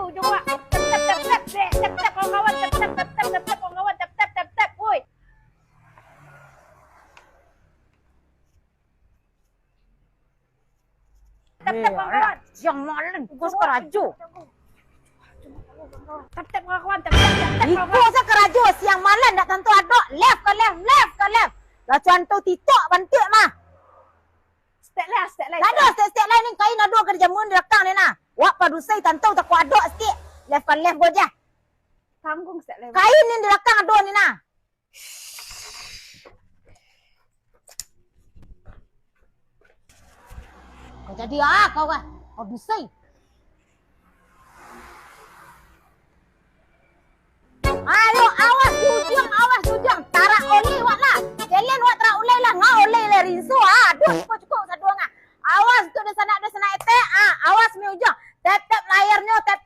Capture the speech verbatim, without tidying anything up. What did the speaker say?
Ujung, Wak. Tep, tep, tep, tep. Tep, tep, tep, kawan-kawan. Tep, tep, tep, tep. Tep, tep, tep, kawan-kawan. Tep, tep, tep, tep. Woi. Tep, tep, eh, kawan-kawan. Alah, siang malam, iko sakarajo. Tep, tep, kawan-kawan. Tep, tep, tep, tep, kawan-kawan. Iko sakarajo, siang malam ndak tantu ado. Left ka left, left ka left. Lah cuanto titok bantuak mah. Stek lah, stek lah. Dak ado stek-stek lai ni, kain ado ka dijamuan di lakang ni nah. Wak padusai tantu takok ado stek. Left ka left go jah. Tanggung stek lah. Kain ni di lakang ado ni nah. Kau jadi ah kau ah. Kau dusai. Ayo, awas di ujuang, awas di ujuang. Tarak oleh wak lah. Kalian wak tarak oleh lah. Ngau oleh lah rinso ah. Aduh, cukup, cukup, saduang ah. Awas tu dunsanak-dunsanak etek ah. Awas mi ujuang. Tep-tep layarnyo, tep